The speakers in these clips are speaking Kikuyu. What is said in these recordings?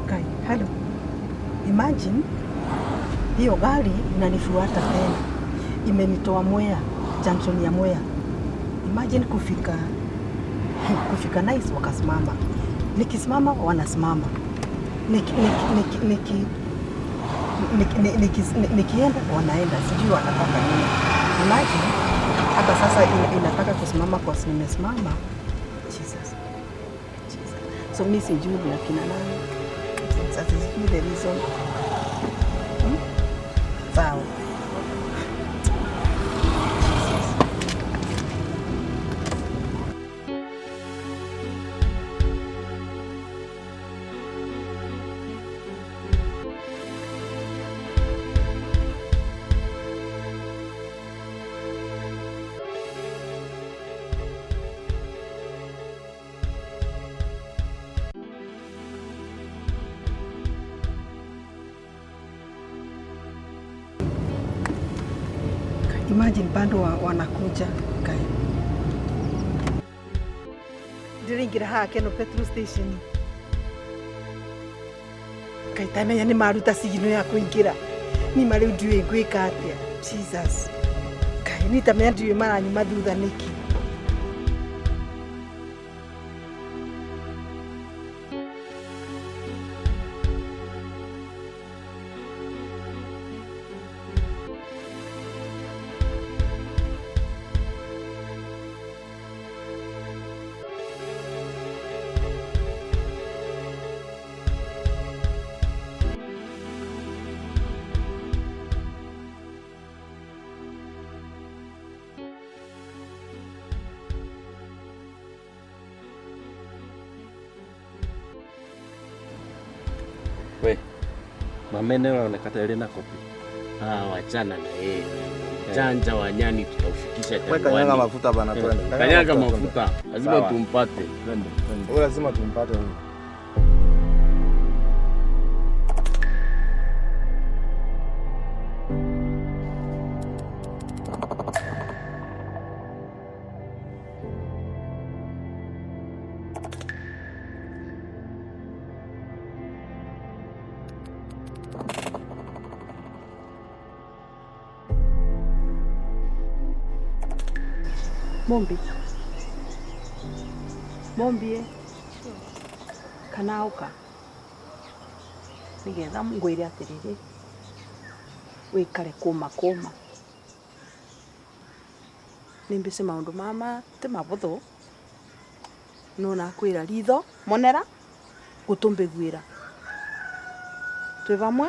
Kai, hello. Imagine hiyo gari inanifuata tena, imenitoa Mwea, junction ya Mwea. Imagine kufika Nice wakasimama, nikisimama wanasimama, niki, niki, niki, niki, niki, niki, nikienda wanaenda, sijui wanataka nini. Imagine hata sasa inataka kusimama kwa nimesimama. Jesus. Jesus. So mi sijui ni akina nani. Sasa sijui the reason. Sawa. Jesus. Imagine bado wanakuja kai. Ndiringira haha keno petrol station. Kai tamenya nĩ maruta sigino ya kũingĩra. Ni ma rĩu ndiũĩ ngwĩka atĩa. Jesus. Kai ni tamenya ndiũĩ maranyuma thutha nĩkĩ. We, mamene ĩroneka ta ĩrĩ na kopi. Ah, wachana na yeye. Janja wa nyani tutaufikisha Wewe kanyaga jangwani. mafuta bana, twende. Kanyaga mafuta, lazima Sawa. tumpate. Twende, twende. Wewe lazima tumpate huyu. Mombi. Mombi kana ũka nĩgetha ngwĩre atĩrĩrĩ wĩkare kũma kũma nĩ mbĩcĩ maũndũ mama ti mabũthũ no nakwĩra ritho monera gũtũmbĩguĩra twĩ vamwe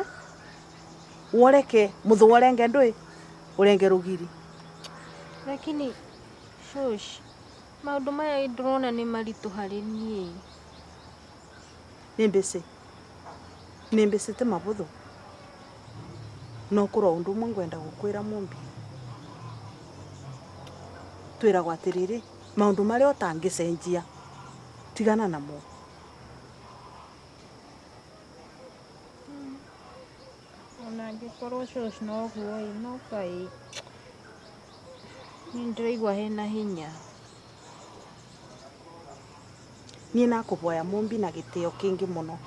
woreke mũthũ worenge ndũĩ ũrenge rũgiri. Lakini shosh, maũndũ maya ndĩrona nĩ maritũ harĩ niĩ. Nĩ mbĩcĩ nĩ mbĩcĩ ti mabũthũ no kũrwo ũndũ ũmwe ngwenda gũkwĩra mũmbi twĩragwo atĩrĩrĩ maũndũ marĩa ũtangĩcenjia tigana namo. Ona angĩkorwo shosh noguo ĩ, no kaĩ nĩ ndĩraigua hena hinya. Niĩ nakũvoya mũmbi na gĩtĩo kĩngĩ mũno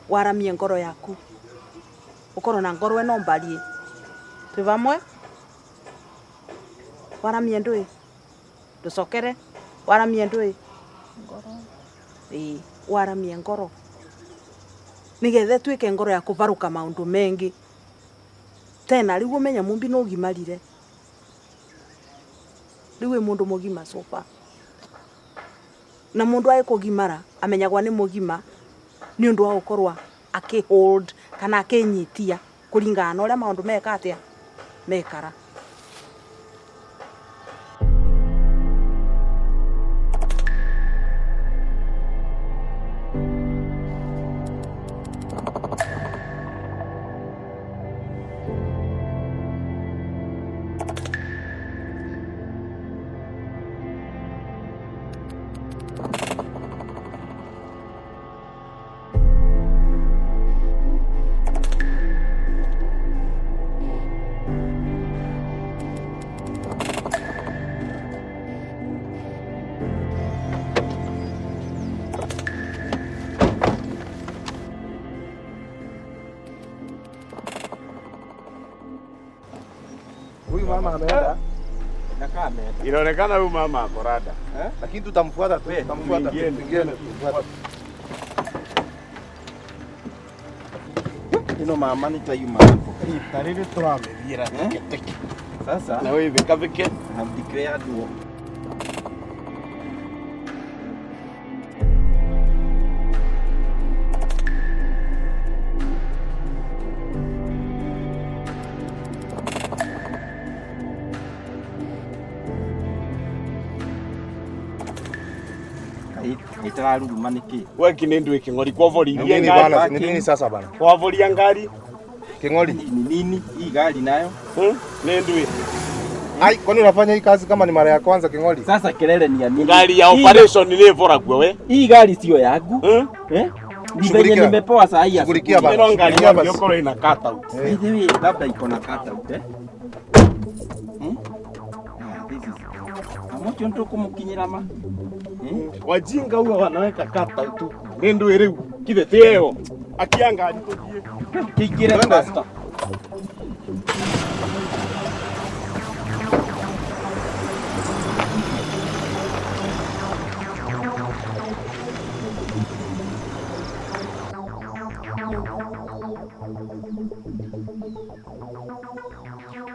waramie ngoro yaku ũkorwo na ngoro ĩno mbarie twĩ vamwe waramie ndũĩ ndũcokere waramie ndũĩ Ngoro. Ĩĩ waramie ngoro. Nigetha ĩtuĩke ngoro ya kũvarũka maũndũ mengi. Tena rĩu ũmenye Mumbi no ũgimarire. Rĩu wĩ mũndũ mũgima so far. Na mũndũ agĩ kũgimara amenyagwa nĩ mũgima nĩ ũndũ wa gũkorwa akĩ hold kana akĩnyitia kũringana na ũrĩa maũndũ meka atĩa mekara. Huyu mama ameenda. Inakaa ameenda. Inaonekana huyu mama ako rada. Eh? Lakini tutamfuata tu, tutamfuata. Tuingieni. Tutamfuata. Ino mama ni tayuma hapo. Ita rĩrĩ tũramĩthiĩra teke teke. Sasa Na wewe vikavike. I have declared war. Itararuruma nĩkĩ? We kinĩ ndwĩ kĩng'ori kwavoririe Nini ngari. bana, ni nini sasa bana? Kwavoria ngari. King'ori. Ni nini hii gari nayo? Nĩ ndwĩ. Ai, kwani unafanya hii kazi kama ni mara ya kwanza King'ori? Sasa kelele ni ya nini? Ngari ya operation nĩ ĩboragwo we. Hii gari sio yangu. Hmm? Eh? Ni venye Shughulikia. nimepoa saa hii Shughulikia asubuhi. bana. Ĩno ngari Shughulikia basi. yangĩkorwo ĩna cut out. By the way, labda iko na cut out eh? Hmm? Ah, this is. Amocho ndo kumukinyira ma. Hmm? Wajinga huwa wanaweka cut out huku. Nĩ ndwĩ rĩu. Kithe ti ĩyo. Akia ngari tũthiĩ. Kingire Twende. faster.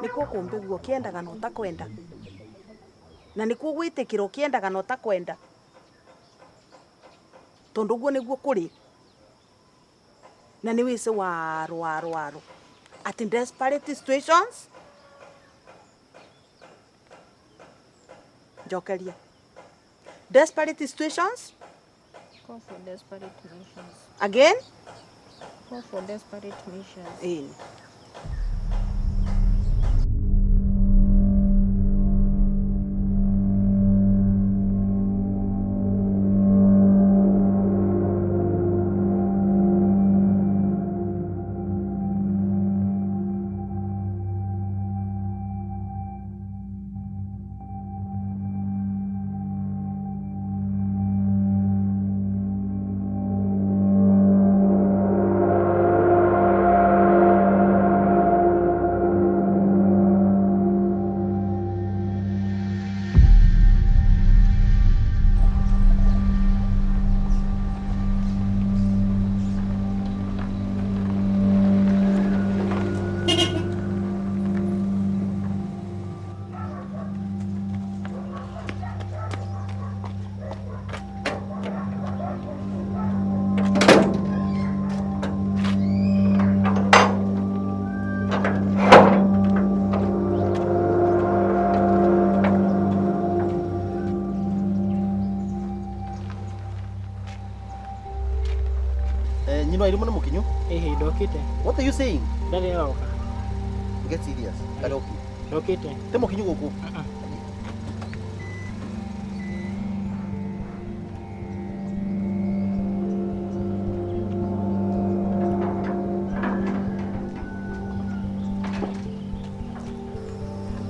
Nĩkuo kũmbĩgua ũkĩendaga na ũtakwenda. Na nĩkuo gwĩtĩkĩra ũkĩendaga na ũtakwenda. Tondũ ũguo nĩguo kũrĩ. Na nĩ wĩci waro waro waro. At in desperate situations njokeria. Desperate situations Call for desperate measures. again. Call for desperate measures. Ĩni. Nyino irimo nĩ mũkinyu. Ĩhĩ ndokĩte. What are you saying? Ndarĩ aroka. Get serious. Karoki. Ndokĩte. Te mũkinyu gũkũ.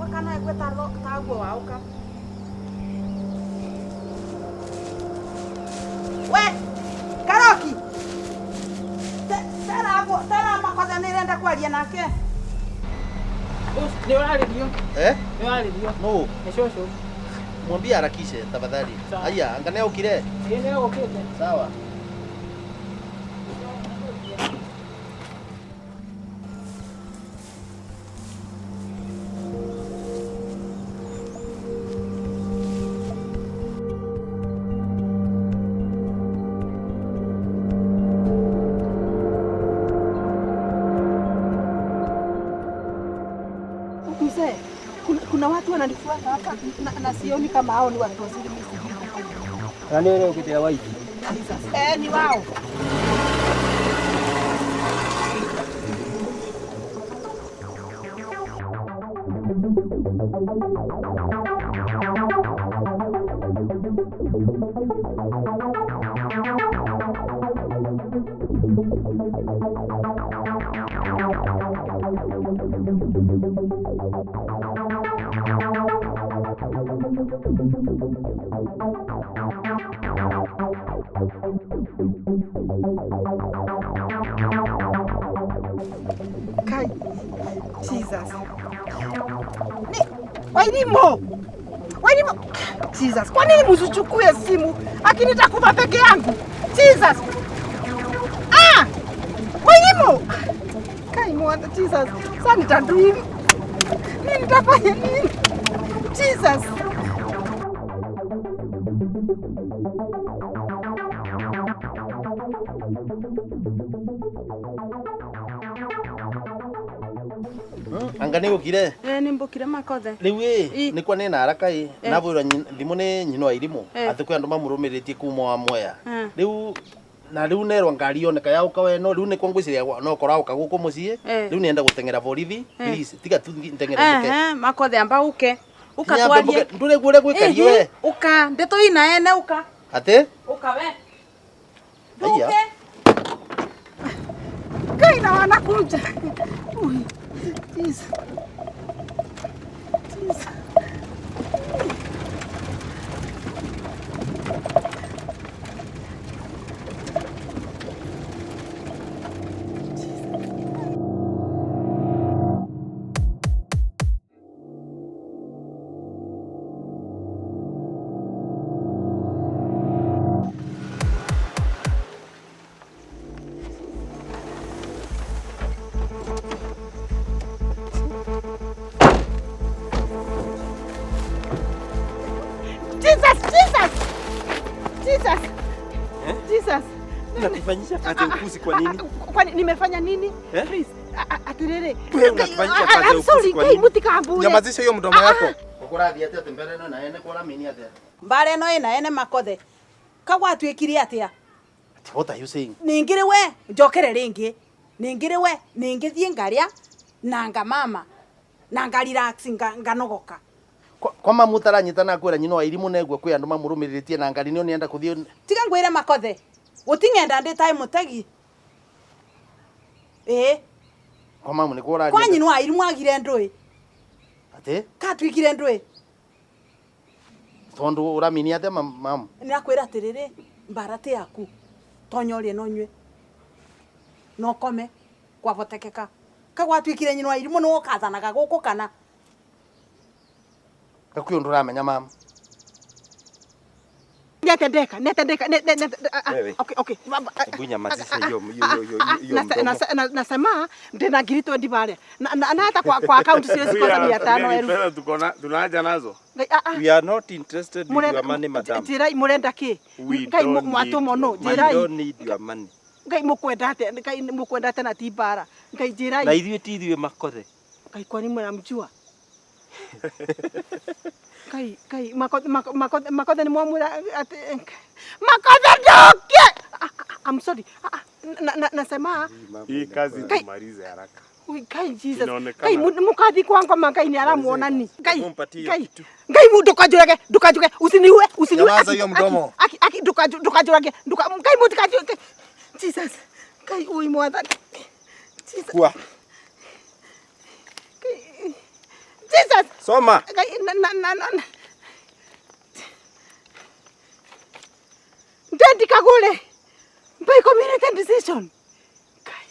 Wakana egwe taguo waũka. We Karoki. Tera makwatha nĩ irenda kwaria nake. Nĩ ũrarĩrio. Eh? Nĩ ũrarĩrio. No. Nĩ cũcũ. Mwambie harakishe tafadhali. Sawa. Aya, anga nĩ okire. Ĩĩ nĩ egũkĩte. Sawa. Kuna watu wananifuata hapa na sioni kama hao ni watu wazuri, mimi sijui. Na nĩ ũrĩa ũkĩte waithi. Jesus. Eh, ni wao. Kai. Jesus. Ni Wairimu. Wairimu. Jesus. Kwa nini msichukue simu? Lakini nitakufa peke yangu. Jesus. Ah! Wairimu. Kai mwana Jesus. Sasa nitadu hivi. Nini nitafanya nini? Jesus. Anga nä gå kire. Eh, nä mbå kire makothe. Rä u ä nä kwa nä na haraka ä Eh. nabå ra thimå nä nyina wa irimå Eh. atä kwä andå mamå rå mä rä tie kuma wa Mwea. Eh. Rä u na rä u nerwo ngari yoneka yauka we no rä u nä kwa ngwä ciria no korauka gå kå må ciä. Eh. Rä u nä enda gå teng'era borithi. Eh. Please, tiga tu nteng'ere mbũke. Ehe, makothe amba uke uka Nyambe twarie. mbũke, ndå rä guo å rä a gwä kario we. Uka ndeto ina ene uka. Atä Uka we. Aya. Nduke. Kai na wanakuja. Ui. Jesus. Jesus. Jesus, Jesus. Jesus. Jesus. Unatufanyisha kazi ya upuzi kwa nini? Kwani nimefanya nini? Eh? Please, atiriri. Wewe unatufanyisha kazi ya I'm upuzi sorry, kwa Ngai nini? mutikambure. Nyamazisha hiyo mdomo yako. Gå rathiä atä atä mbere no naene kwaramini atä. Mbara ĩno ĩna ene makothe kagwatuĩkire atĩa? What are you saying? Ningĩ we njokere rĩngĩ, ningĩ we ningĩ thiĩ ngarĩa na ngamama na nga relax nganogoka. Kwa mamu taranyita na kwä ra nyina wa irimå neguo kwä andå mamå rå mä rä tie na ngari nä nä enda kå thiä. Tiga ngwĩre makothe gũting'enda ndĩ taĩ mũtegi ĩĩ. Kwa mamu nä kwa Kwa nyina wa irimũ agire ndũĩ. Atä Katuĩkire ndũĩ. tondå å ramini atä mamu? Nĩrakwĩra atĩrĩrĩ, mbara ti yaku, tonya ũrĩe na ũnyue na ũkome kwahotekeka kagwatuĩkire nyina wa irimũ nĩwe ũkathanaga gũkũ kana. Gakwä å ndå ramenya mamu. Netendeka, netendeka, Wewe. okay, okay. Hebu nyamazisha hiyo hiyo hiyo hiyo mdomo. Nasema ndina ngiri 20 pale. Na hata kwa account siwezi kosa 500 elfu. Pesa tuko na tunaja nazo. Ngai, ah, ah. We are not interested with Murenda your money, madam. Njĩrai mũrenda kĩ? We Ngai don't need mwatũmwo nũ? we Njĩrai. don't need your money. Ngai mũkwenda atĩa? Ngai mũkwenda atĩa na ti mbara? Ngai njĩrai. Na ithuĩ ti ithuĩ makothe. Ngai kwani mnamjua? Ngai Ngai makothe makothe makothe nĩ mwamwĩra atĩ makothe ndoke. I'm sorry. Nasema Hii kazi Kai. tumalize haraka. Ui, Ngai Jesus. Inaonekana- Ngai mukathi kwa ngoma Ngai ni aramuona ni. Ngai Mumpatie hiyo Ngai Ngai ndukajurage ndukajurage usiniue usiniue. Nyamaza Aki, hiyo mdomo. Aki aki ndukajurage nduka Ngai mutikajurage. Jesus. Ngai ui mwathani. Jesus. Kua. Ngai- Jesus. Soma. Ngai na na na na. Ndendi kagule. By community decision. Ngai.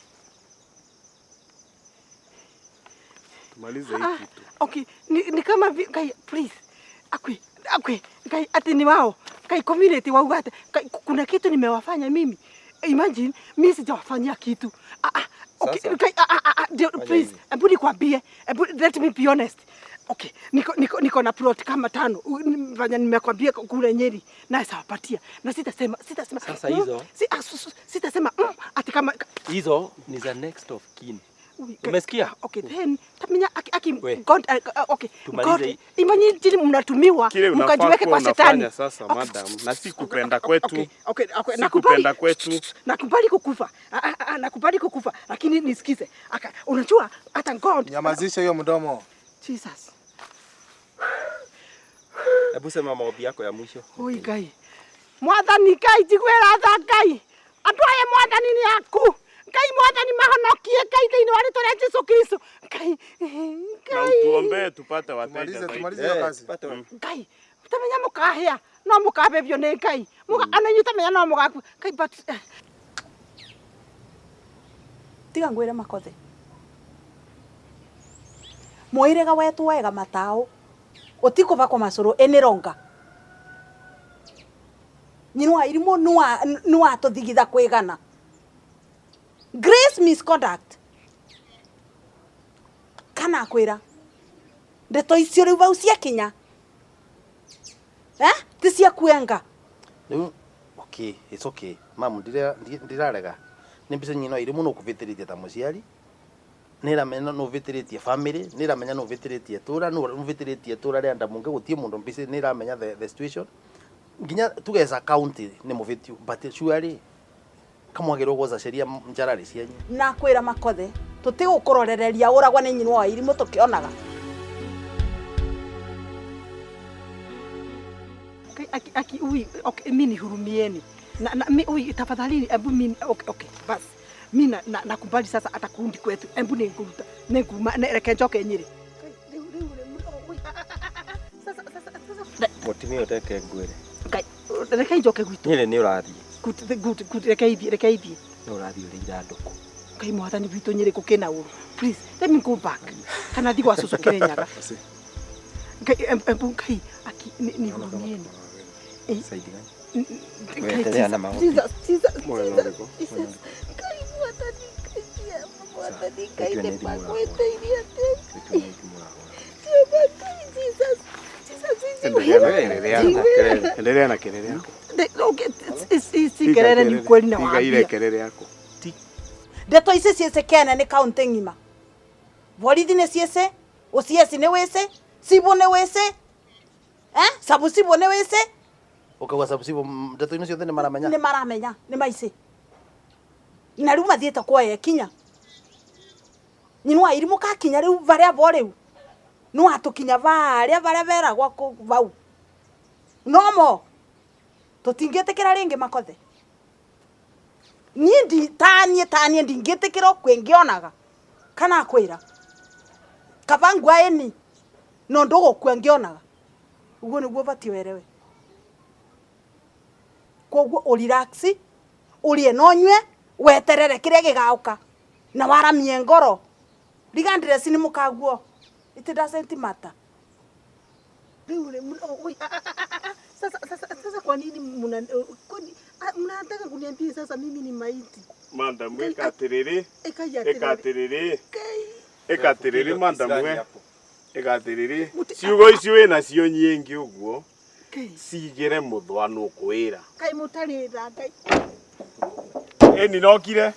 Tumalize hii Ah, kitu. okay, ni kama Ngai please. Akwe, akwe, Ngai ati ni wao. Ngai community wauga ati Ngai, kuna kitu nimewafanya mimi. Imagine mimi sijawafanyia kitu. Ah, ah, okay, Sasa. Ngai, ah, ah, ah, ndio, Fanya please, hivi. hebu nikwambie, hebu let me be honest. Okay, niko na plot kama 5. Fanya nimekwambia kule Nyeri na sawapatia. Na sitasema. Sasa hizo? Sitasema ati kama Hizo ni za next of kin. Ui, Ngai. Umesikia? Okay, then tamenya aki, aki We. God, okay. Tumalize God, hii. imagine mnatumiwa Kile unafaa mkajiweke kuwa kwa shetani. unafanya sasa madam, na si kupenda kwetu. Okay, Si nakubali. kupenda kwetu. Nakubali kukufa. Nakubali kukufa, lakini nisikize. Aka, unajua hata God. Nyamazisha hiyo mdomo. Jesus. Hebu sema maombi yako ya mwisho. Oi Ngai. Mwathani Ngai njiguĩra tha Ngai. Andũ aya Mwathani nĩ aku. Ngai Mwathani mahonokie Ngai thĩinĩ wa rĩtwa rĩa Jesu Kristo. Ngai. Na Ngai. utuombee tupate wateja Tumalize, zaidi. tumalize hiyo kazi. Tupate wa- Ngai tamenya mũkahĩa no mũkabĩbio nĩ Ngai. Mũga ana inyuĩ tamenya no mũgakua. Ngai but Tiga ngwire makothe. Mwirega wetu wega matao. Utikuva kwa macuru inironga. Nyinwa irimo nuwa nuwa tuthigitha kwigana. Grace misconduct. Kana kwira. Ndeto icio riu vau ciakinya. Eh? Ti cia kuenga. Riu okay, it's okay. Mamu ndirarega. Nĩ mbica nyina iri muno kuvitiritie ta muciari. Nĩramenya nĩ ũvĩtĩrĩtie family, nĩramenya nĩ ũvĩtĩrĩtie tũra, nĩ ũvĩtĩrĩtie tũra rĩa ndamunge gũtiĩ mũndũ mbica nĩramenya the situation. Nginya tugeza county nĩ mũvĩtiu but surely kamwagĩrĩirwo gwoca sheria njararĩ cianyu. Na kwira makothe tutigukurorereria uragwa ni nyinwa wa irimu tukionaga. Ngai aki, aki ui okay, mimi nihurumieni. Na mi, ui tafadhali embu mimi okay, okay bas. Mimi na, na, nakubali sasa hata kundi kwetu. Embu ninguruta. Ninguma ne reke njoke Nyeri. Ngai, riu riu riu, ui, sasa sasa sasa Mũtumia ũteke ngwĩre. Ngai reke njoke gwitũ. Nyĩrĩ nĩ ũrathiĩ. Good good good reke ithiĩ reke ithiĩ. Nĩ ũrathiĩ ũrĩ ithandũkũ. Ngai mwathani witũ Nyĩrĩ gũkĩna ũru. Please let me go back. Kana thiĩ gwa cũcũ Kĩrĩnyaga. Ngai embu Ngai aki nihurumieni. Saidi gani? Ngai, Wetelea na Jesus, maombi. Jesus, Jesus, Mwena Jesus, ũrĩkũ? Jesus. Ngai mwathani Ngai mwathani Ngai Nĩtue nĩ nĩ thimũ ũrahũra. makwĩteithia atĩa. Nĩtue nĩ thimũ ũrahũra. Jehova Ngai Jesus Jesus Endelea na kelele yako. Endelea na kelele yako. Si kelele ni ukweli na Piga ile waambia. kelele yako. Ndeto ici ciĩcĩkene nĩ kaunti ng'ima. Borithi nĩ ciĩcĩ, OCS nĩ wĩcĩ, cibũ nĩ wĩcĩ, eh? Sabu cibũ nĩ wĩcĩ, Ũkauga sabucibu ndeto-inĩ ciothe nĩ maramenya. nĩ maramenya, nĩ maicĩ. Na rĩu mathiĩte kuoya ikinya. Nyinwa irimũ kakinya rĩu varia bo rĩu. Nĩ watũkinya varia varia veragwa kũ vau. Nomo tũtingĩtĩkĩra rĩngĩ makothe. Niĩ ndi taniĩ taniĩ ndingĩtĩkĩra kwĩngĩonaga kana kwĩra kaba ngua ĩni no ndũgũkua ngĩonaga ũguo nĩguo ũbatiĩ werewe koguo ũrelax ũrĩe na ũnyue weterere kĩrĩa gĩgaũka na waramie ngoro regardless nĩ mũkaguo it doesn't matter. Riu oi, Sasa sasa sasa kwa nini mna kwani mnataka kuniambia sasa mimi ni maiti? Madam ĩka atĩrĩrĩ, Ĩkai ĩka atĩrĩrĩ. atĩrĩrĩ, Ngai. ĩka atĩrĩrĩ madam we. Hapo. Ĩka atĩrĩrĩ. Mũti- Ciugo icio wĩnacio nyingĩ ũguo Ngai. cigĩre mũthwa nũkwĩra. Ngai mũtarĩ tha Ngai. Ĩni nokire?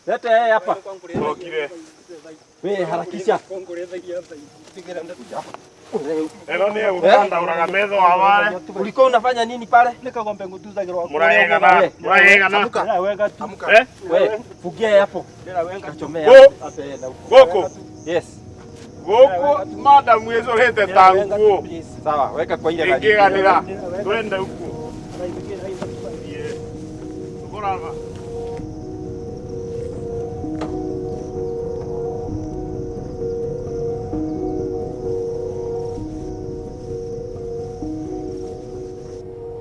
Leta yeye hapa. Nokire. Wewe harakisha. Ĩno nĩ egũkandaũraga metho aware. Ulikuwa unafanya nini pale? Mũrayegana, mũrayegana. Amka. Eh? Wewe fungia hapo. Kachomea. Go. Gũkũ. Yes. Gũkũ madam ĩcũrĩte ta nguo. Sawa, weka kwa ile gari. Ĩngĩganĩra. Twende huku. Thiĩ. Tũkũraba.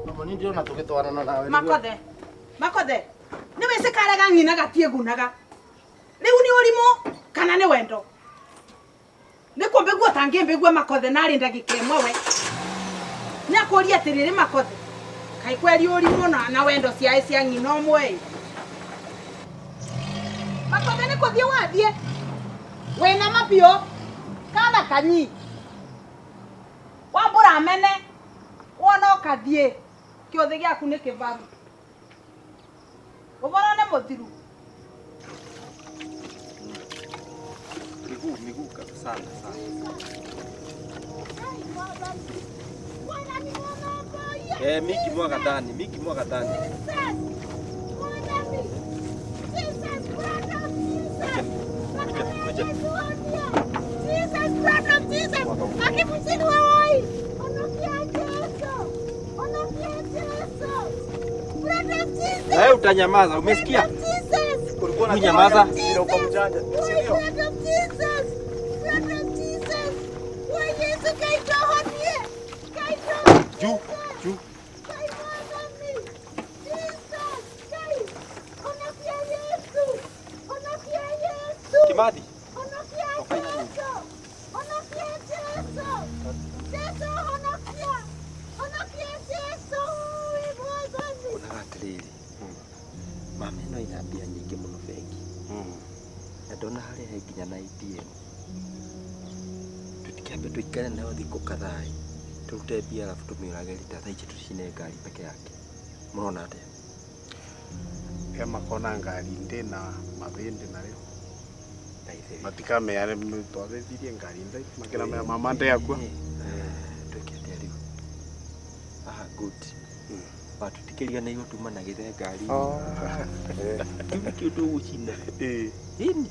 Mama niĩ ndĩrona tũgĩtwarana nawe. Makothe makothe nĩ wĩcĩ karega ng'ina gatiĩgunaga rĩu nĩ ũrimũ kana nĩ wendo nĩ kũmbĩgua tangĩmbĩgua makothe narĩ ndagĩka ĩmwe we nĩ akũria atĩrĩrĩ makothe kaĩ kweri ũrimũ na wendo ciaĩ cia ng'ina ũmwe ĩ makothe nĩ kũthiĩ wathiĩ wĩna mabiũ kana kanyi wambũra mene wona ũkathiĩ kĩũthĩ gĩaku nĩ kĩbaru ũboro nĩ mũthiru. Sana sana. Eh, Miki mwaga ndani, Miki mwaga ndani. Kuja, kuja. Jesus, blood of Jesus. Akimzidi wewe. Onokia Yesu. Onokia Yesu. Blood of Jesus. Na wewe utanyamaza, umesikia? Jesus. Ulikuwa na Unyamaza. Ndio uko mjanja, si ndio? Blood of Jesus. Blood of Jesus. Wa Yesu kaitohonie. Kaito. Juu, juu. Jesus. Kai. Onokia Yesu. Onokia Yesu. Kimathi. Onokia Yesu. Onokia Yesu. Yesu onokia. Onokia Yesu. Unaga atiriri. Mama ĩno ina mbia nyingĩ mũno bengi. Na ndona harĩa he nginya na ATM. Tũtikĩambe tũikare nayo thikũ kadhaa tũrute mbia alafu tũmĩũrage rita thaa ici tũcine ngari peke yake. Mũrona atĩa? Ya makona ngari ndi na mabindi nario. Matikamea twathethirie ngari ndai makiramea mama ndi akua. Twĩke atĩa rĩu? Ah, good. Batũtikĩriganĩirwo tuma na gĩthe ngari. Kĩu nĩkĩo tũgũcina. Ĩni.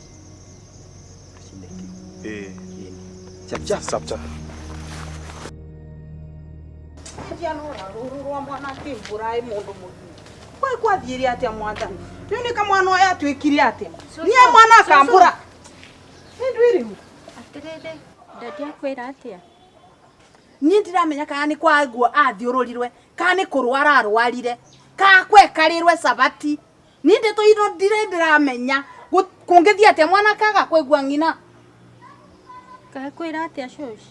Tũcine kĩu. Ĩni. Chap chap. Chap chap. Ndianora ruru rwa mwana kimbura i mundu mugima. Kwa kwathiire atia mwathani? Riu ni kamwana oya atuikire atia? Nie mwana akambura. Ni ndwiri. Atiriri, ndadi akwira atia? Ni ndiramenya kana ni kwaguo athiururirwe, kana ni kurwara arwarire, kana kwekarirwe sabati. Ni ndeto ino ndire ndiramenya kungithia atia mwana kaga kwigua ng'ina. Kae kwira atia shosh?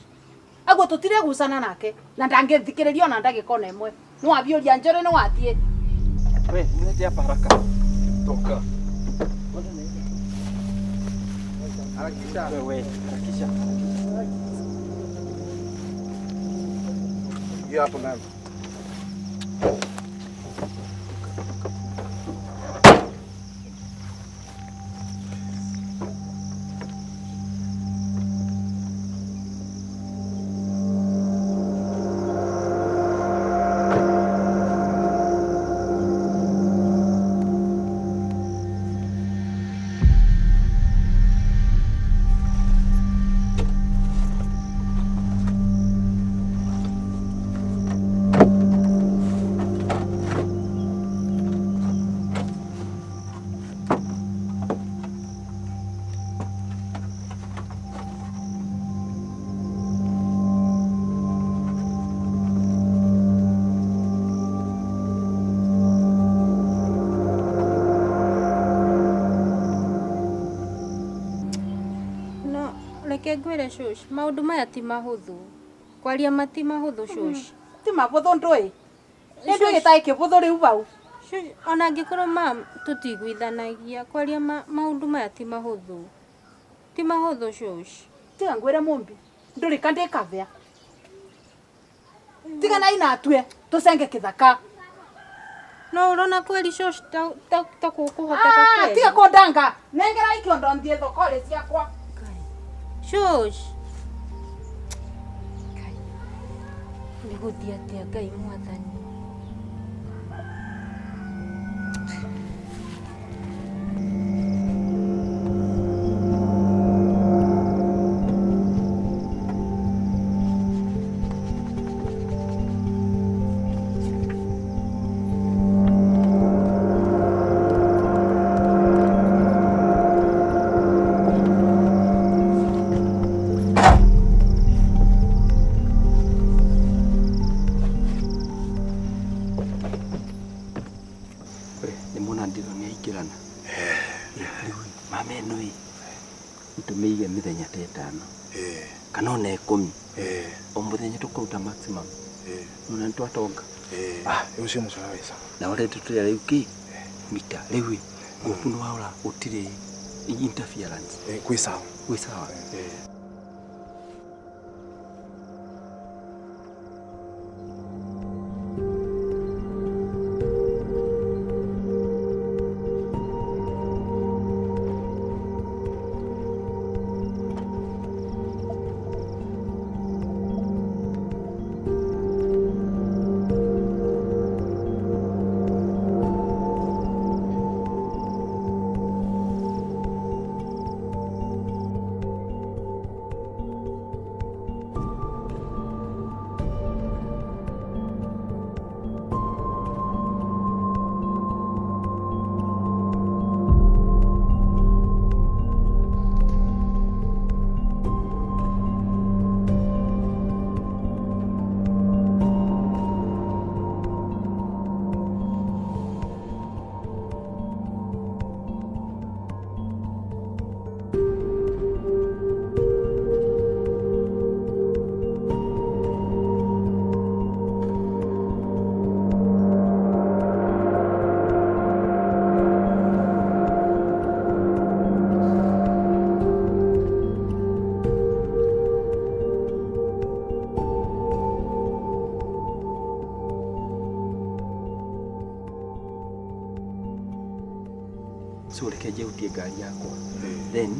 Aguo tutire gucana nake na ndangithikiriria ona ndagika ona imwe. Ni wathiuria njore ni wathie. We, mlete hapa haraka. Toka. Harakisha. Wewe, harakisha. Hiyo hapo ndani. Reke ngwire shosh, maundu maya ti mahuthu. Kwaria mati mahuthu shosh. Ti mahuthu ndui. Ni ndui gitae kibuthu riu bau. Shosh, ona angikorwo ma tutiguithanagia kwaria maundu maya ti mahuthu. Ti mahuthu shosh. Tiga ngwire mumbi. Nduri kandi kavea. Tiga na ina atue tucenge kithaka. No urona kweli shosh ta kukuhoteka kweli. Tiga kundanga. Nengera ikiondo nthie thoko-ri ciakwa. Shosh. Kai. Niguthia atia Ngai mwathani. Tumeige mithenya ta ĩtano kana ona 10 o muthenya tukuruta maximum ona nitwatonga ucio mucora wĩ sawa na already tũrĩa rĩu kĩ mita rĩu ngũbu nĩ waora gũtirĩ interference kwĩ sawa kwĩ sawa. Ngari yakwa then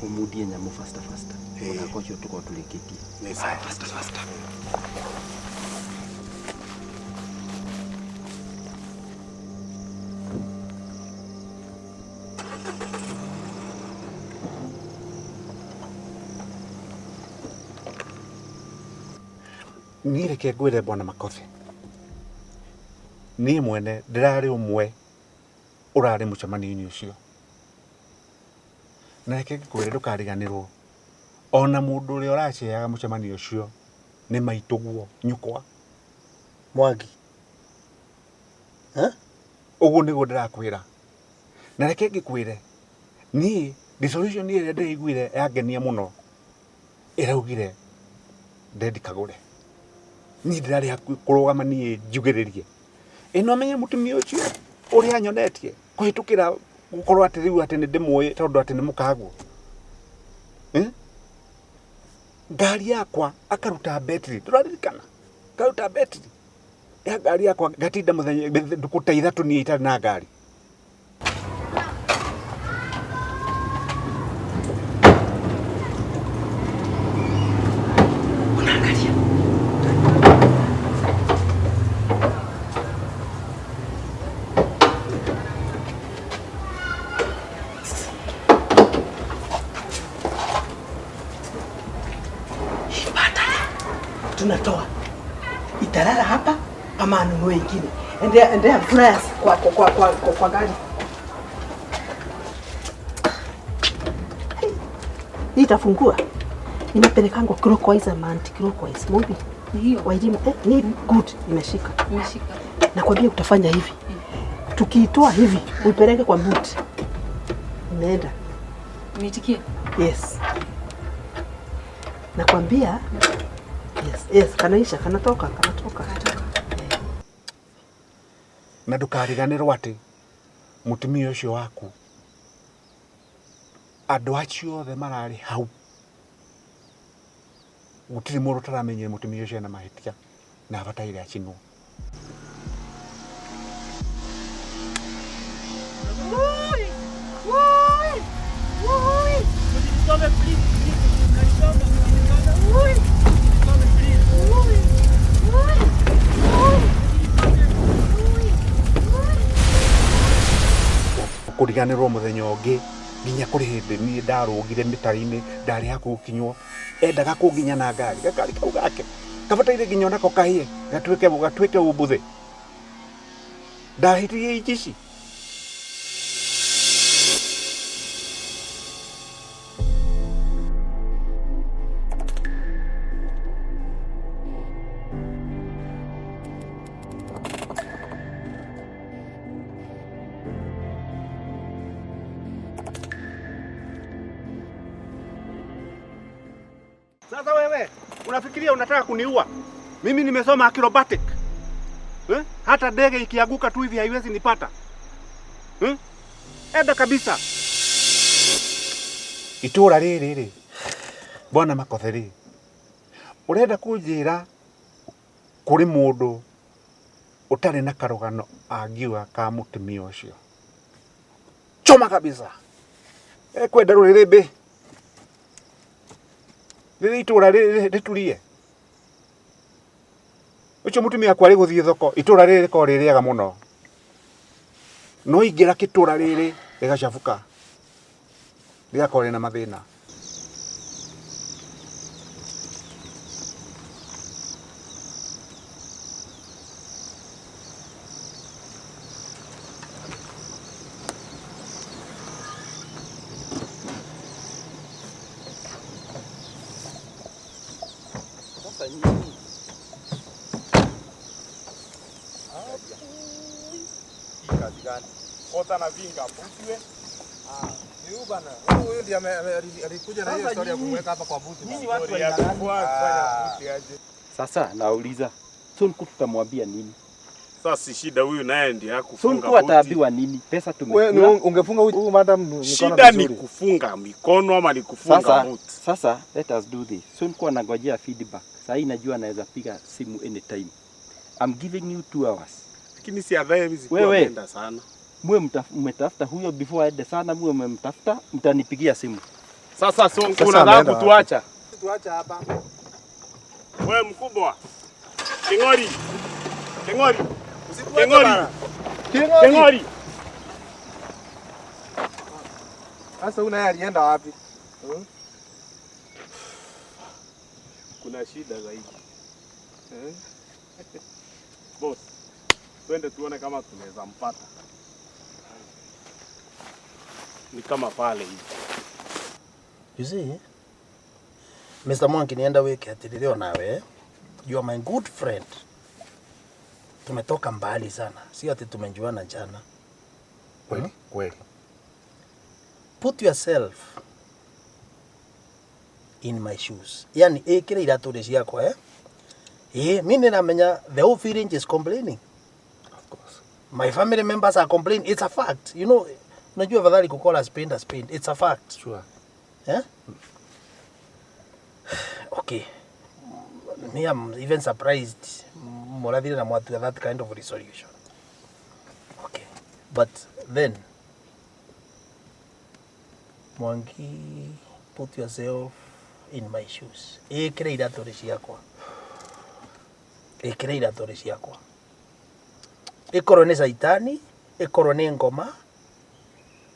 ũmundie nyamũ faster faster, mũthako ũcio tũkorwo tũrĩkĩtie. Nĩ sawa. Faster faster. Niĩ reke ngwĩre, bwana Makothe, niĩ mwene ndĩrarĩ ũmwe ũrarĩ mũcemanio-inĩ ũcio, na reke ngĩkwĩre ndũkariganĩrwo ona mũndũ ũrĩa ũraceaga mũcemanio ũcio nĩ maitũguo nyũkwa. Mwangi. Ũguo nĩguo ndĩrakwĩra, na reke ngĩkwĩre niĩ resolution ĩrĩa ndĩraiguire yangenia mũno ĩraugire Ndedi kagũre. Niĩ ndĩrarĩ hakuhĩ kũrũgama niĩ njugĩrĩrie ĩno amenye mũtumia ũcio ũrĩa anyonetie kũhĩtũkĩra gũkorwo atĩ rĩu atĩ nĩ ndĩmũĩ tondũ atĩ nĩ mũkaguo. Eh? Ngari yakwa akaruta betri, ndũraririkana? Akaruta betri ya ngari yakwa, ngatinda mũthenya ndukũ ta 3 niĩ itarĩ na ngari. Unaangalia. Hii battery tunatoa italala hapa ama anunue ingine. Endea endea flyers kwa gari. Hey, hii itafungua. Inapelekangwa clockwise ama anti clockwise. Mumbi. Hiyo. Wairimu, ni good imeshika. Imeshika. Nakwambia utafanya hivi. Tukiitoa hivi uipeleke kwa boot. Imeenda. Niitikie. Yes. Nakwambia yes, yes, kanaisha, kanatoka, kanatoka. Na ndũkariganĩrwo atĩ mũtumia ũcio waku, andũ acio othe mararĩ hau, gũtirĩ mũndũ ũtaramenyire mũtumia ũcio ena mahĩtia na abataire acinwo. Woi! Woi! Woi! Msinisome please, please, msinisome, msinisome. Woi! Msinisome please. Woi! Woi! Woi! Woi! Kũriganĩrwo mũthenya ũngĩ nginya kũrĩ hĩndĩ niĩ ndarũgire mĩtaro-inĩ, ndarĩ hakuhĩ gũkinywo, endaga kũnginya na ngari, gakari kau gake kabataire nginya onako kahĩe gatuĩke ũmbũthĩ. Ndahĩtirie ici. Sasa wewe unafikiria unataka kuniua? Mimi nimesoma acrobatic. Eh? Hata ndege ikianguka tu hivi haiwezi nipata. Eh? Enda kabisa. Itũra rĩrĩ rĩ, bwana Makothe rĩ, ũrenda kũnjĩra kũrĩ mũndũ ũtarĩ na karũgano angiuga ka mũtumia ũcio? Choma kabisa. Ekwenda rũrĩrĩmbĩ rĩrĩ itũra rĩrĩ rĩturie. Ũcio mũtumia akwa arĩ gũthiĩ thoko, itũra rĩrĩ rĩkoragwo rĩ rĩega mũno, no ingĩra kĩtũra rĩrĩ rĩgacabuka, rĩgakorwo rĩna mathĩna. Sasa nyinyi Hii kazi gani? Kota na vinga buti we. Ni huyu bana. Huyu ndiye alikuja na hiyo Sasa story ya nyinyi- kumweka hapa kwa buti. nyinyi bana. watu Story ya wa aina gani? kufua, kufanya buti aje. Sasa nauliza, Sonko tutamwambia nini? Sasa si shida huyu naye ndiye hakufunga Sonko buti. ataambiwa nini? Pesa Wewe ni tumekula. ungefunga huyu madam mikono Shida ni vizuri. kufunga mikono ama ni kufunga Sasa, buti? sasa let us do this. Sonko anangojea feedback. Sasa hii najua anaweza piga simu anytime. I'm giving you 2 hours. Lakini si adhaye hivi sikuwa Wewe. ameenda sana. Muwe mmetafuta huyo before aende sana, muwe mmemtafuta, mtanipigia simu. Sasa Sonko Sasa unataka ameenda kutuacha? Tuacha hapa. Wewe mkubwa. King'ori. King'ori. Usituache King'ori. bana. King'ori. King'ori. Sasa huyu naye alienda wapi? Kuna shida zaidi. Eh? Boss, twende tuone kama tunaweza mpata. Ni kama pale hivi. You see, Mr. Mwangi nienda wiki atiriri onawe. You are my good friend. Tumetoka mbali sana, sio ati tumejuana jana. Kweli kweli. Put yourself in my shoes. Yani ikira iratu ri ciakwa eh? Eh, mi niramenya the whole village is complaining. Of course. My family members are complaining. It's a fact. You know, unajua afadhali kukola spend a spend. It's a fact. Sure. Eh? Okay. Me, I'm even surprised Murathire na Mwatua that kind of resolution. Okay. But then, Mwangi, put yourself in my shoes. Ikira iratũ rĩ ciakwa. Ikira iratũ rĩ ciakwa. Ikorwo nĩ caitani, ikorwo nĩ ngoma,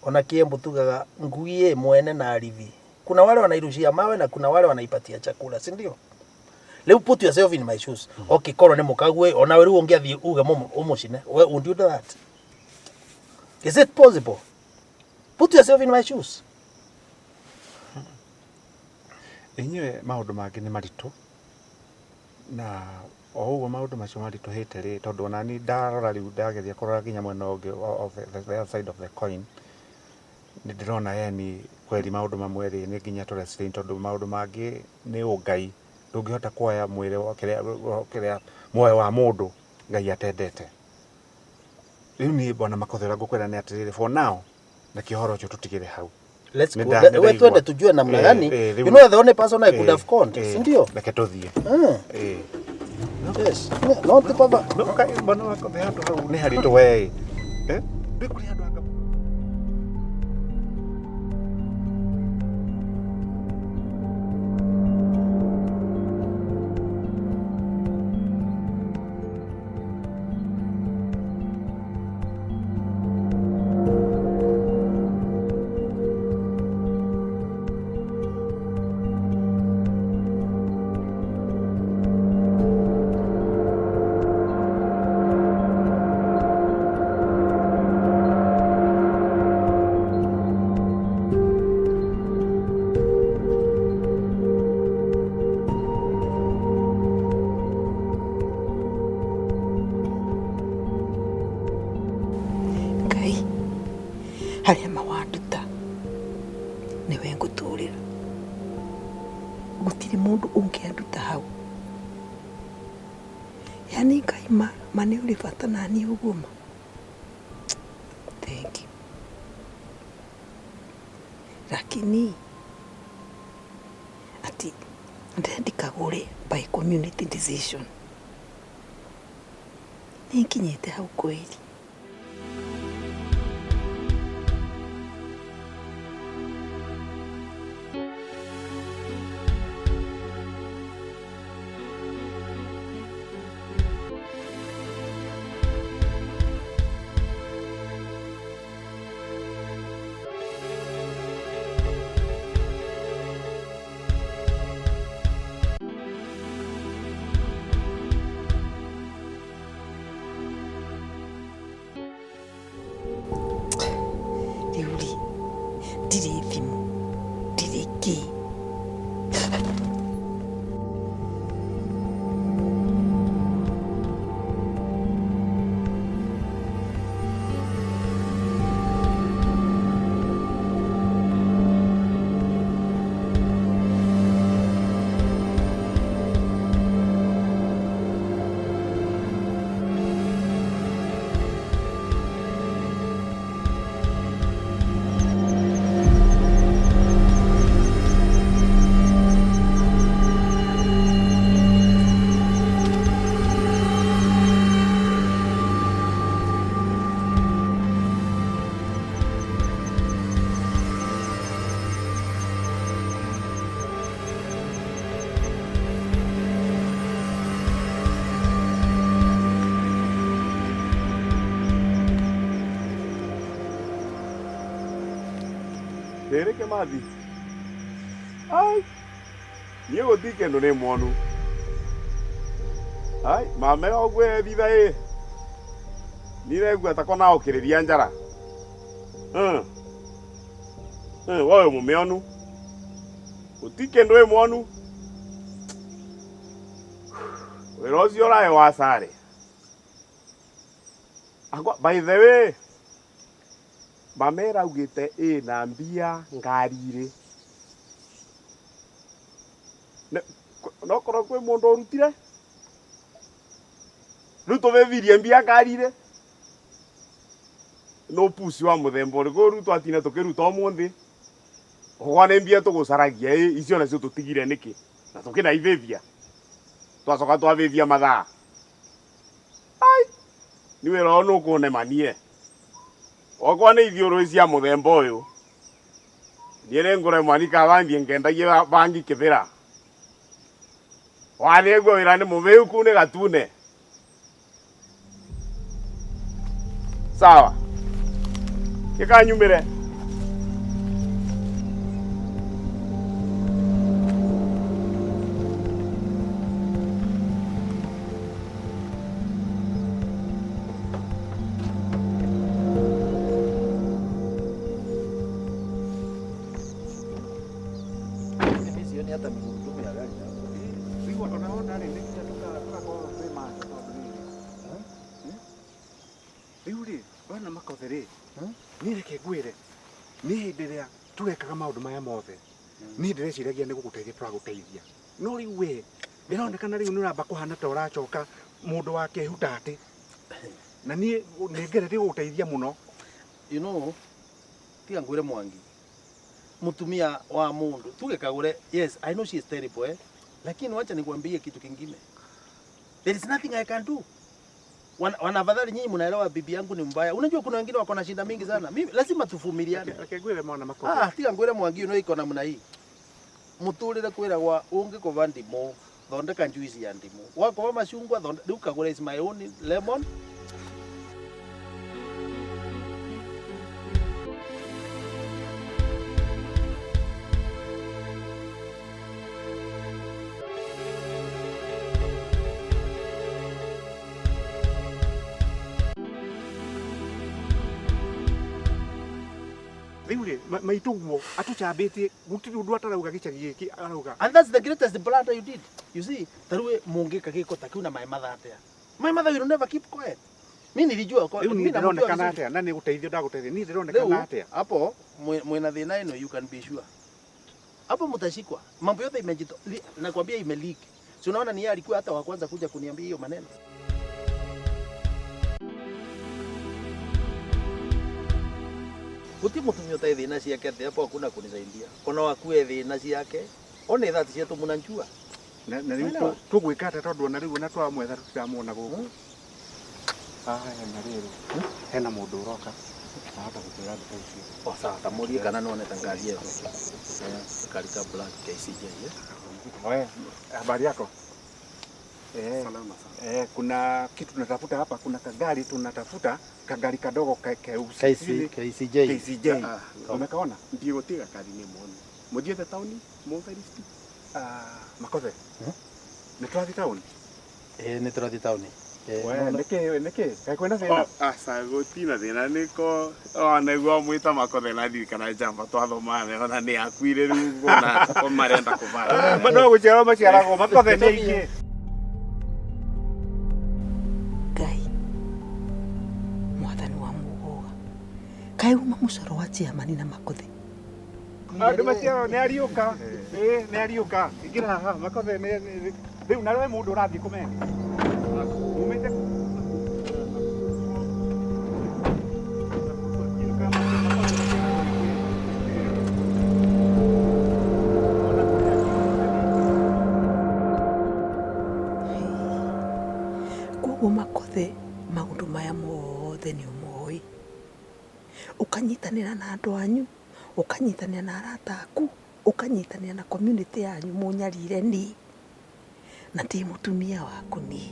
ona Kiembu tugaga ngui ĩ mwene na arithi. Kuna wale wanairushia mawe na kuna wale wanaipatia chakula, si ndio? Rĩu put yourself in my shoes. Okay, korwo nĩ mũkague onawe rĩu ũngĩathiĩ uge ũmũcine. We would you do that? Is it possible? Put yourself in my shoes. Inyuĩ maũndũ mangĩ nĩ maritũ na o ũguo maũndũ macio maritũhĩte rĩ, tondũ ona ni ndarora rĩu ndageria kũrora nginya mwena ũngĩ of the other side of the coin, nĩ ndĩrona yani kweri maũndũ mamwe rĩ nĩ nginya tũ restrain, tondũ maũndũ mangĩ nĩ ũngai, ndũngĩhota kuoya mwĩrĩ wa kĩrĩa muoyo wa mũndũ Ngai atendete. Rĩu niĩ bwana Makothe ũrĩa ngũkwĩra nĩ atĩrĩrĩ, for now reke ũhoro ũcio tũtigĩre hau. Let's go. Nĩ nda- nĩ We ndaigua. twende tujue namna Eh, gani. eh, You rĩu- know the only person I could eh, have conned, eh, si ndio? Reke tũthiĩ. Eh. Yes. No ti baba. No, kai bwana Makothe handũ hau nĩ haritũ we. Eh? Ndĩ kũrĩ handũ anga Ngai harĩa mawanduta nĩwe ngũtũrĩra, gũtirĩ mũndũ ũngĩanduta hau. Yani Ngai ma nĩ ũrĩ bata naniĩ ũguo ma. Thank you. Lakini ati ndendikagũre by community decision, nĩnkinyĩte hau kweri. Rĩu rĩ, ndirĩ thimũ, ndirĩ kĩ. Atiriri Kimathi. Ai. Niĩ gũtirĩ kĩndũ nĩ mwonu. Ai, mame ũguo ethitha ĩ. Niregua ta kona ũkĩrĩria njara. Wowe mũmĩonu. Gũtirĩ kĩndũ ĩ mwonu. Wĩra ũcio ũraĩ wa sare. Akwa, by the way, mame ĩraugĩte ĩna mbia ngari-rĩ. Nokorwo kwĩ mũndũ ũrutire. Rĩu tũvĩvirie mbia ngari-rĩ. No pusi wa mũthemba ũrĩkũ rĩu twatina tũkĩruta ũmũthĩ. Ũgwa nĩ mbia tũgũcaragia ĩ icio nacio tũtigire nĩkĩ? Na tũkĩnaivĩvia. Twacoka twavĩvia mathaa. Ai, nĩ wĩra ũyũ nũkũnemanie. Okwa nĩ ithiũrũrĩ cia mũthemba ũyũ. Niĩ nĩngũremwa nĩ kaba thiĩ ngendagie bangi kĩbĩra. Wanĩguo wĩra nĩ mũvĩu kuu nĩ gatune. Sawa. Gĩkanyumĩre. Mimi sioni hata migurudumu ya gari hapo. Rĩu ona wona rĩ nĩ nginya tũgakorwo twĩ macho tondũ rĩrĩ. Rĩu rĩ wona Makothe rĩ niĩ reke ngwĩre nĩ hĩndĩ ĩrĩa tũrekaga maũndũ maya mothe niĩ ndĩreciragia nĩ gũgũteithia tũragũteithia no rĩu we ĩronekana rĩu nĩ ũramba kũhana ta ũracoka mũndũ wa kĩhuta atĩ na niĩ nĩ ngeretie gũgũteithia mũno. You know, tiga ngwire Mwangi. Mutumia wa mundu tuge kagure, yes, I know she is terrible eh? Lakini wacha nikwambie kitu kingine. There is nothing I can do. Wanafadhali nyinyi mnaelewa bibi yangu ni mbaya. Unajua kuna wengine wako na shida mingi sana. Mimi lazima tuvumiliane. Reke ngwĩre mwana Makothe. Ah, tiga ngwire Mwangi no iko namna hii. Muturire kwiragwa ungikova ndimu thondeka juice ya ndimu. Wakova machungwa thondeka riu kagure is my own lemon. Rĩu rĩ maitũ guo atũcambĩtie gũtirĩ ũndũ atarauga gĩcagi gĩkĩ arauga. And that's the greatest blunder you did. You see, taruwe mungika giko takiu na my mother atia. My mother will never keep quiet. Mimi nilijua kwa Rĩu niĩ mimi namjua ndĩronekana vizuri. atĩa na nĩ gũteithio ndagũteithia niĩ ndĩronekana Leo atĩa. hapo mwena thĩna ĩno you can be sure. Hapo mtashikwa. Mambo yote imejito nakwambia imeleak. Si unaona ni yeye alikuwa hata wa kwanza kuja kuniambia hiyo maneno. Guti mutumia utai thĩna ciake atĩ hapo hakuna kunisaidia. Ona wakue thĩna ciake. One thaa cietu munanjua. Na rĩu Unaelewa? tũgwĩka atĩa tondũ ona rĩu ona twamwetha tũtiramuona gũkũ. Aya na rĩrĩ hena mũndũ ũroka ahota gũkwĩra ndeto icio. O sawa, tamurie kana none ta ngari ĩyo. Kari ka black KCJ eh? Oe, habari yako? Salama sana. Kuna kitu tunatafuta hapa, kuna kagari tunatafuta, kagari kadogo keusi. KCJ. KCJ. Umekaona? Ndiĩ gũtiga kari nĩ mwonu. Mũthiĩte taũni mũtheristi? Makothe. Nĩ tũrathiĩ taũni? Nĩ tũrathiĩ taũni. We, nĩkĩ nĩkĩ? Kaĩ kwĩna thĩna? Aca gũtina thĩna nĩko ona guo mwĩta Makothe na ndirikana njamba twathomane ona nĩ akuire rĩu ona ko marenda kũbara. No gũciarwo maciaragwo Makothe nĩ aingĩ. Ngai mwathani wa muguga kaĩ uma mũcoro wa chairman na Makothe. Andũ maciarwo nĩ ariũka. Nĩ ariũka. Ingĩra haha Makothe nĩ rĩu nawe mũndũ ũrathiĩ kũmenya. Umĩte Koguo Makothe maũndũ maya mothe nĩ ũmoĩ. Ũkanyitanĩra na andũ anyu, ũkanyitanĩra na arata aku, ũkanyitanĩra na community yanyu mũnyarire niĩ. Na ti mũtumia waku niĩ.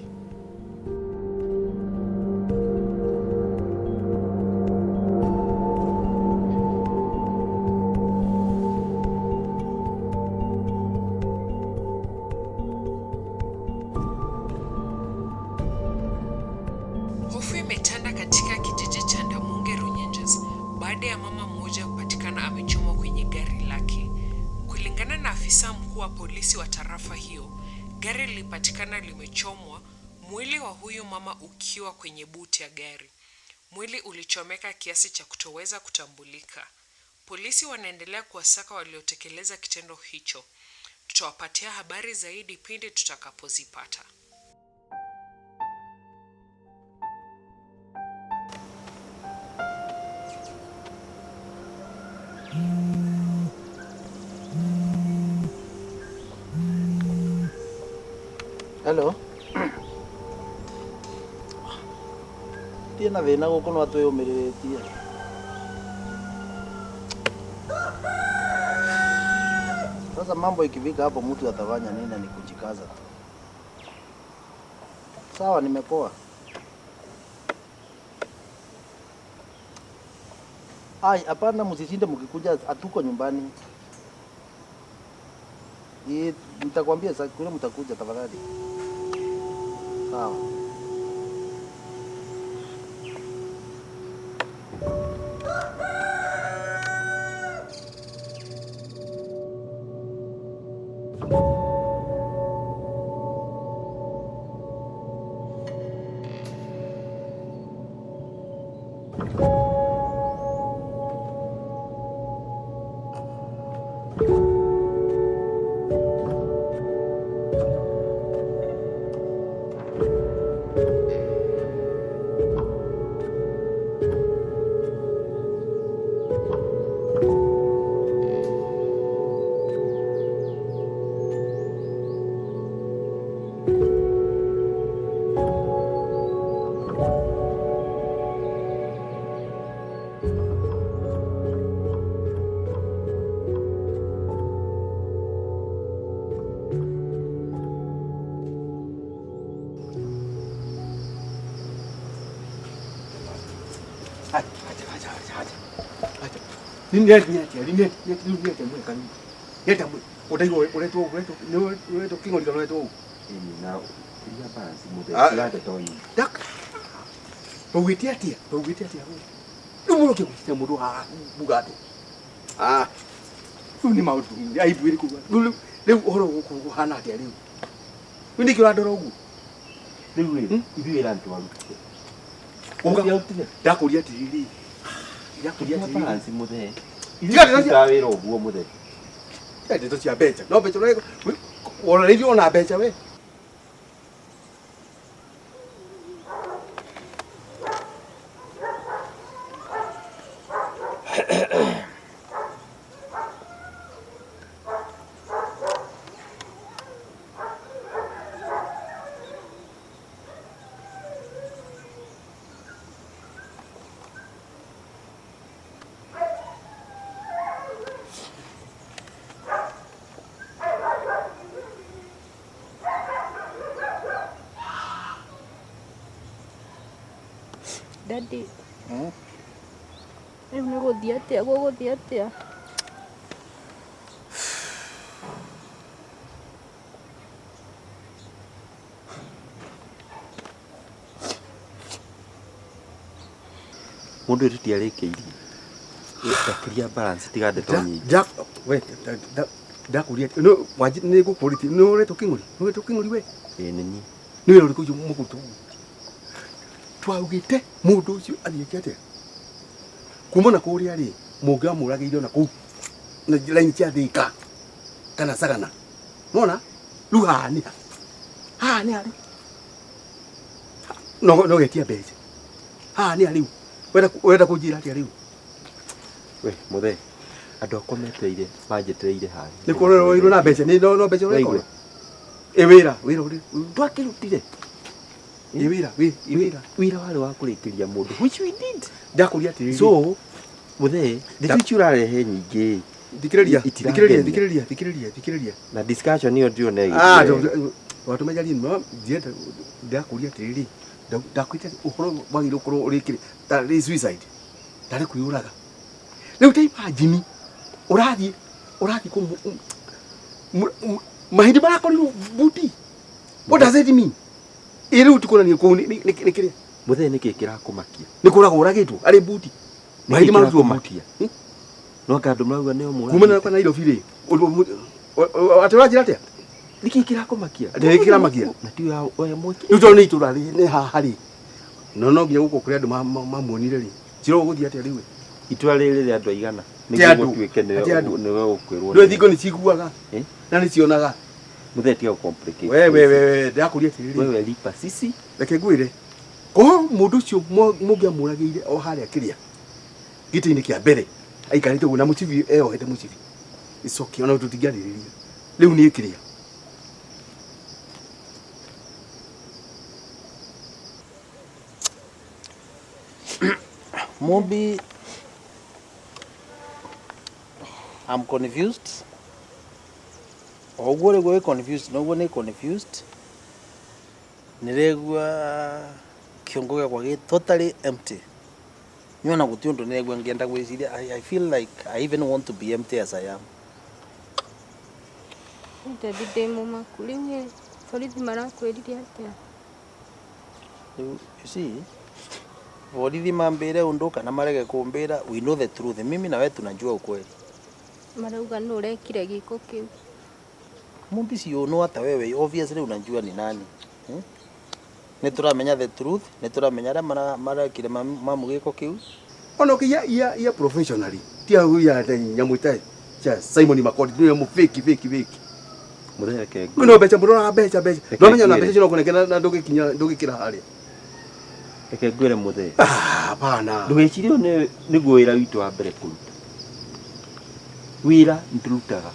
afisa mkuu wa polisi wa tarafa hiyo, gari lilipatikana limechomwa, mwili wa huyu mama ukiwa kwenye buti ya gari. Mwili ulichomeka kiasi cha kutoweza kutambulika. Polisi wanaendelea kuwasaka waliotekeleza kitendo hicho. Tutawapatia habari zaidi pindi tutakapozipata. Hello. Tie na thĩna gũkũ no atwĩyũmĩrĩrĩtie. Sasa mambo ikifika hapo mtu atafanya nini? Na ni kujikaza tu. Sawa, nimepoa. Ai, hapana, msishinde mkikuja, hatuko nyumbani. Nitakwambia saa kule mtakuja tafadhali. Sawa. Tũugĩte atĩa? Tũugĩte atĩa we? Rĩu mũroke gwĩciria mũndũ haha muga atĩa? Ah, rĩu nĩ maũndũ aibu ĩrĩkũ? Rĩu ũhoro gũkũ ũhana atĩa rĩu? Rĩu nĩkĩ ũrandora ũguo? Rĩu rĩ, ithuĩ wĩra nĩtwarutire. Ndakũria atĩrĩrĩ, ndakũria atĩrĩrĩ. Balance mũthee. Tiga ndeto cia wĩra ũguo mũthee. Tiga ndeto cia mbeca. No mbeca worereirio ona mbeca we. Daddy. Rĩu nĩ gũthiĩ atĩa gũgũthiĩ atĩa? Mũndũ ũyũ tũtiarĩkĩirie. Ndakĩria balance tiga ndeto nyingĩ. We ndakũria no wanji nĩ ngũkũrĩtie nĩ ũretwo kĩng'ori? Nĩ ũretwo kĩng'ori we? Ĩĩ nĩ niĩ. Nĩ wĩra ũrĩkũ ũcio mũkũruta ũguo? Twaugĩte mũndũ ũcio athiĩte atĩa? Kuma na kũrĩa rĩ, mũngĩamũragĩire ona kũu na raini cia Thika kana Sagana. Nona? Rĩu haha nĩ ha? Haha nĩ ha rĩu? No no getia mbeca. Haha nĩ ha rĩu? Ũrenda kũnjĩra atĩa rĩu? We mũthee, andũ akwa metereire manjetereire haha. Nĩ kũrorwo na mbeca nĩ no mbeca ũrekora. Ĩ wĩra, wĩra ũrĩ twakĩrutire. Ĩ wĩra, wĩra. Wĩra warĩ wa kũrĩkĩria mũndũ which we did. Ndakũria atĩrĩrĩ. So mũthee, ndeto ici ũrarehe nyingĩ. Thikĩrĩria, thikĩrĩria, thikĩrĩria, thikĩrĩria, thikĩrĩria. Na discussion ĩyo ndĩrona Ah, watũmenyarie no ndienda ndakũria atĩrĩrĩ. Ndakwĩte ũhoro wagĩrĩirwo gũkorwo ũrĩkĩrĩ tarĩ suicide. Tarĩ kwĩyũraga. Rĩu ta imagine ũrathiĩ ũrathiĩ kũ mahĩndĩ marakorirwo buti. What does it mean? Ĩ rĩu tikuonania kũu nĩ kĩrĩa. Mũthee nĩkĩ kĩrakũmakia? Nĩ kũragwo ũragĩtwo arĩ buti. Mahĩndĩ marutwo buti. No anga andũ marauga nĩo mũragĩte. Kumana na Nairobi rĩ, Atĩ ũranjĩra atĩa? Nĩkĩ kĩrakũmakia? Nĩ kĩramakia. Na ti ya we mwĩki. Rĩu tondũ nĩ itũra rĩ nĩ haha rĩ. No no nginya gũkũ kũrĩ andũ mamuonire rĩ. Njĩra ũgũthiĩ atĩa rĩu? Itua rĩrĩ rĩa andũ aigana? Ti andũ. Nĩguo gũtuĩke Ti andũ. nĩwe ũkwĩrwo. Ndũĩ thingo nĩ ciguaga Eh? na nĩ cionaga. Mũthee tiga gũ-complicate. We we we we ndĩrakũria atĩrĩrĩ. Wewe lipa sisi. Reke ngwĩre. Ko mũndũ ũcio mũngĩamũragĩire o harĩa kĩrĩa gĩtĩ-inĩ kĩa mbere aikarĩte ũguo na mũcibi eyohete mũcibi. It's okay ona tũtingĩarĩrĩria. Rĩu nĩ kĩrĩa. Mumbi, I'm confused. O ũguo rĩguo wĩ confused noguo nĩ confused. Nĩregua kĩongo gĩakwa gĩ totally empty. Nyona gũtirĩ ũndũ nĩregua ngĩenda gwĩciria. I feel like I even want to be empty as I am. Daddy ndĩ mũmaku rĩu ĩ borithi marakwĩrire atĩa? Rĩu, you see, borithi mambĩre ũndũ kana marege kũmbĩra, we know the truth. Mimi na wewe tunajua ukweli. Marauga nũ ũrekire gĩko kĩu. Mumbi si you know hata wewe obviously unajua ni nani. Hmm? Nĩ tũramenya the truth, nĩ tũramenya arĩa marekire mamu gĩko kĩu. Ona ũkĩiya iya iya professionally. Ti ya ya nyamũ ta cha Simon Makori nĩ mu fake fake fake. Mũthee reke Kwĩna mbeca mũroraga mbeca mbeca. Reke Ndwamenya ona ngwĩre. mbeca cinokunengera na ndũgĩkinya ndũgĩkĩra harĩa. Reke ngwĩre mũthee. Ah, hapana. Ndũgecirie ũyũ nĩguo wĩra witũ wa mbere kũruta. Wĩra nĩtũrutaga.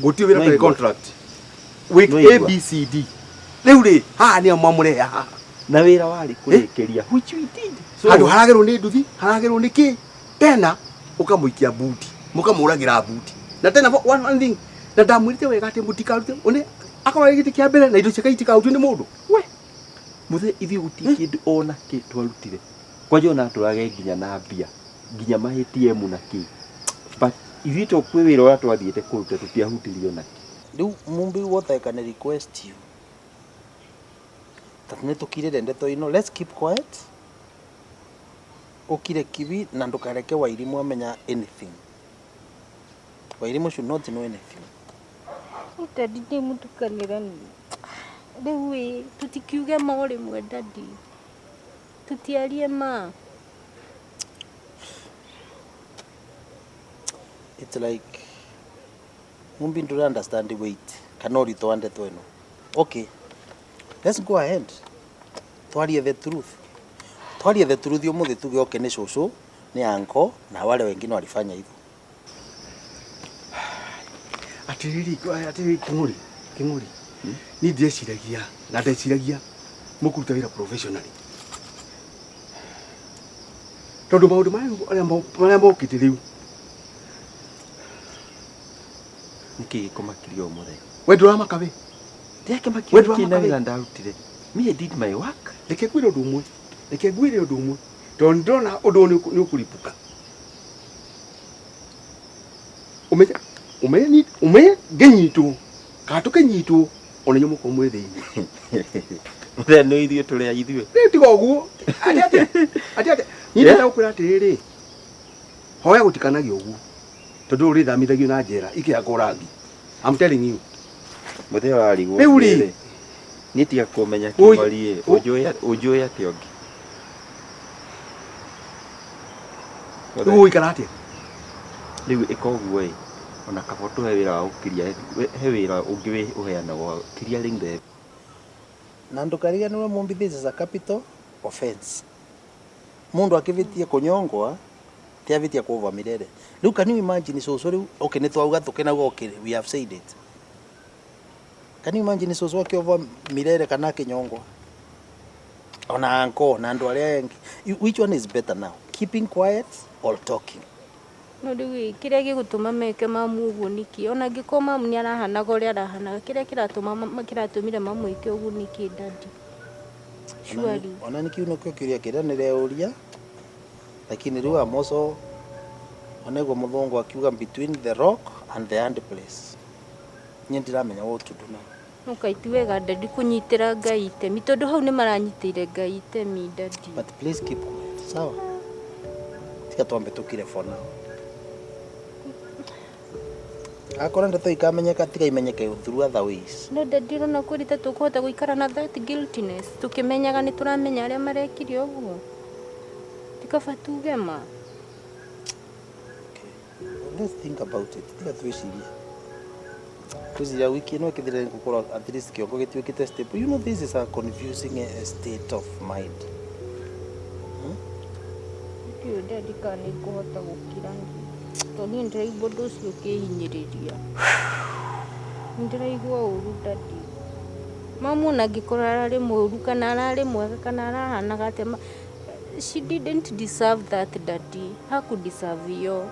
Gũtirĩ wĩra Nĩwaigua? ũtarĩ contract. Wĩk Nĩwaigua? A B C D. Rĩu rĩ haha nĩo mamũrehe haha. Na wĩra warĩ kũrĩkĩria which we did. So Handũ haragerwo nĩ nduthi, haragerwo nĩ kĩ? Tena ũkamũikia buti, mũkamũragĩra buti. Na tena one thing, na ndamwĩrĩte wega atĩ mũtikarute, one akorwo arĩ gĩtĩ kĩa mbere na indo ciake itikahutio nĩ mũndũ. We mũthee ithuĩ gũtirĩ kĩndũ ona kĩ twarutire. Kwanja ona tũrage nginya na mbia, nginya ma ATM na kĩ. But ithuĩ to kwĩ wĩra ũrĩa twathiĩte kũruta tũtiahutirie ona kĩ. Rĩu Mumbi, what I can request you ta nĩ tũkirĩre ndeto ĩno, let's keep quiet. Ũkire kibi na ndũkareke Wairimu amenya anything. Wairimu should not know anything. Daddy ndĩ mũtukanĩre rĩu ĩ tũtikiuge ma o rĩmwe daddy. Tũtiarie ma. It's like Mumbi ndũra understand weight kana ũritũ wa ndeto ĩno. Okay, let's go ahead. Twarie the truth. Twarie the truth ũmũthĩ tuge okay nĩ cũcũ, nĩ uncle na wale wengine walifanya hivyo. Atĩrĩrĩ atĩrĩrĩ Kĩng'ũri, Kĩng'ũri. Niĩ ndĩreciragia na ndeciragia mũkũruta wĩra professionally. Tondũ maũndũ marĩa mokĩte rĩu. Nĩkĩ gĩkũmakirie ũũ mũthee? We ndũramaka we. Ndĩrakĩmakio We nĩkĩ na ndũramaka we. wĩra ndarutire. Me I did my work. Reke ngwĩre ũndũ ũmwe. Reke ngwĩre ũndũ ũmwe. Tondũ ndĩrona ũndũ ũyũ nĩ ũkũripũka. Ũmenye ũmenye ũmenye ngĩnyitwo kana tũkĩnyitwo ona inyuĩ mũkorwo mwĩ thĩinĩ. Mũthee nĩ ithuĩ tũrĩ a ithuĩ. Rĩu tiga ũguo. Atĩ atĩ atĩ atĩ niĩ ndĩrenda gũkwĩra atĩrĩrĩ. Hoya gũtikanagia ũguo. Tondũ ũrĩthamithagio na njera ikĩhakwo rangi. I'm telling you. Mũthee ũrarigwo. Rĩu rĩ. Niĩ tiga kũmenya Oi. kĩng'ori ĩ, ũnjũĩ atĩa ũngĩ? Rĩu ũgũikara atĩa? Rĩu ĩka ũguo ĩ, ona kaba ũtũhe wĩra wa gũkiria, he wĩra ũngĩ ũheanagwo wa clearing the Na ndũkariganĩrwo Mumbi, this is a capital offense. Mũndũ akĩvĩtie kũnyongwa ti avĩtie kuohwo milele. Rĩu can you imagine cũcũ rĩu okay nĩ twauga tũkĩnauga okay we have said it. Can you imagine cũcũ akĩohwo milele kana akĩnyongwa? Ona uncle na andũ arĩa angĩ. Which one is better now? Keeping quiet or talking? No rĩu ĩ kĩrĩa gĩgũtũma meke mamu ũguo nĩkĩ? Ona angĩkorwo mamu nĩ arahanaga ũrĩa arahanaga, kĩrĩa kĩratũma kĩratũmire mamu eke ũguo nĩkĩ daddy? Surely. Ona nĩ kĩu nĩkĩo kĩũria kĩrĩa nĩreuria lakini rĩu I'm also onaguo mũthũngũ akiuga between the rock and the hard place. Niĩ ndiramenya what to do now. Ũkaiti wega daddy kũnyitĩra Ngai itemi tondũ hau nĩ maranyitĩire Ngai itemi daddy. But please keep quiet. Sawa? Tiga twambe tũkire for now. Akorwo ndeto ikamenyeka tiga imenyeke through other ways. No daddy ũrona kwĩrĩ ta tũkũhota gũikara na that guiltiness tũkĩmenyaga nĩ tũramenya arĩa marekire ũguo. Ti kaba tuge ma. Let's think about it. Tiga twĩcirie. Twĩciria wiki ĩno ĩkĩthire gũkorwo at least kĩongo gĩtuĩkĩte stable. You know this is a confusing state of mind. Ndiũĩ daddy kana nĩ ngũhota gũkira tondũ niĩ ndĩraigua ũndũ ũcio ũkĩhinyĩrĩria. Nĩ ndĩraigua ũru daddy. Mamu ona angĩkorwo ararĩ mũru kana ararĩ mwega kana arahanaga atĩa, she didn't deserve that daddy. Haku deserve iyo.